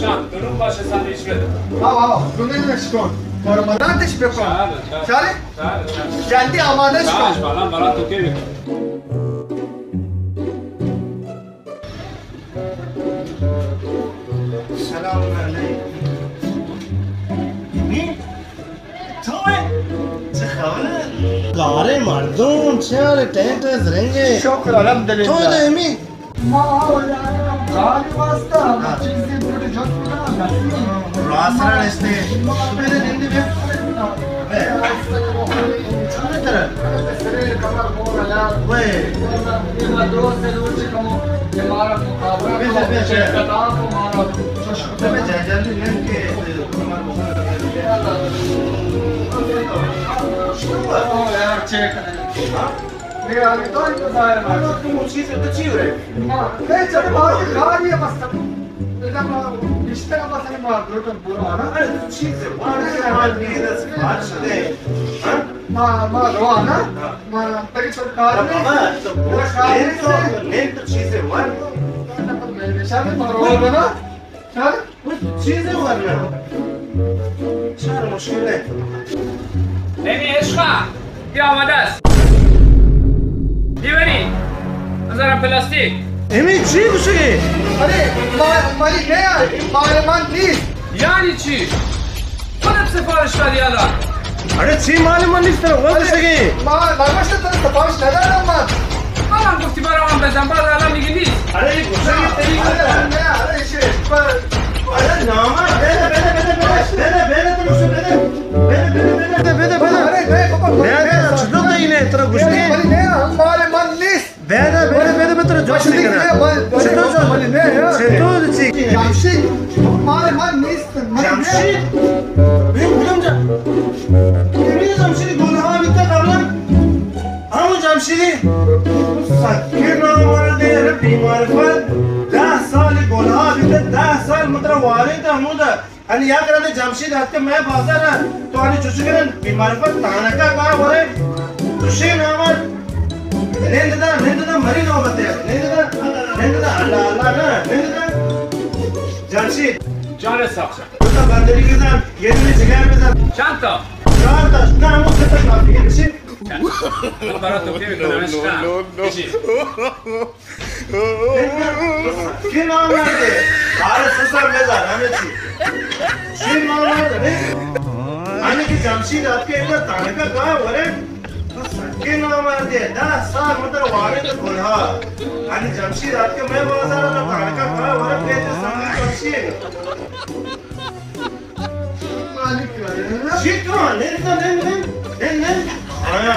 شان، تو نوں باش سامیش بده. آو، آو، تو نوں نشکن. اور مداتش بکن. چال، چال. چال؟ چال، چال. جلدی آمادش کن. چال، بالا، بالا تو که بکن. سلام علیکم. می؟ تو ئے؟ چه خبر؟ گارے مردم، چه حال؟ ٹینٹ زرنگے. شکر الحمدللہ. تو دے می؟ ما آو یار، کار واسطہ، ہاں. چیزیں تھوڑی جست کنا، نسی. راسرا نشتے. تو میرے دن دے بے. بے. چون ترا؟ سریر کمر بور یار. وے. دوست دوست کمو، ہمارا مقابلہ. بے، بے، بے. کتاب ہمارا. تو میں جا جلدی لیں کہ چیزے ورنہ. چار مشکل ہے. نمی عشقا، بیا آماده است. بیوری، هزار پلاستیک. امی چی گوشگی؟ ارے، ما، مالی نیا، مال من نیست. یعنی چی؟ خودت سفارش داری الان. ارے چی مال من نیست، ترا وقت شگی؟ ما نگوشت ترا سفارش ندارم من. الان گفتی برا من بزن، بعد الان میگی نیست. ارے گوشگی تری. ارے نه، ارے چی؟ ارے نامرد، بده، بده، بده، بده، بده، بده، تو گوشو بده. بده، بده، بده. بده، بده، بده. ارے نه بابا، بیا، بیا، چطور دینه؟ ترا گوشگی؟ مالی نه، مال من نیست. بیا، بیا، بیا، بیا، بیا، ترا جوش می‌کنم. چطور جوش؟ چطور چی؟ جمشید، مال من نیست. جمشید؟ ببین کدام جا-، ببین جمشید گناه بیته قبلاً. همون جمشیدی؟ سکه نامرده، ره بی‌معرفت. ده سال گناه بیته، ده سال متر وارد همون ده. انی یک رندے جمشید اتک مئے بازار ءَ، تو انی چوش کنئے بے معرفت تانکا کار ورئے، چوشیں نامرد. نند دار، نند دار، منی نوبت ءَ. نند دار، نند دار، اللہ، اللہ نہ، نند دار. جمشید. جان ساخت. دو تا بندری بزن، یه دونه جگر بزن. چند تا؟ چهار تا. نه، همون سه تا کافیه. بشین. برا تو که می‌کنم، عشقم. بشین. که نامرده؟ آره، سوسن بزن، همه چی. چی نامرده؟ همین که جمشید اتکه اینا تانکا کار ورئے، تو سکه نامرده. ده سال متر وارد گناه. همین جمشید اتکه مئے بازار ءَ، تانکا کار ورئے، پیچ سنگی جمشید. چی تو؟ نند، نند، نند، نند، نند. آیا.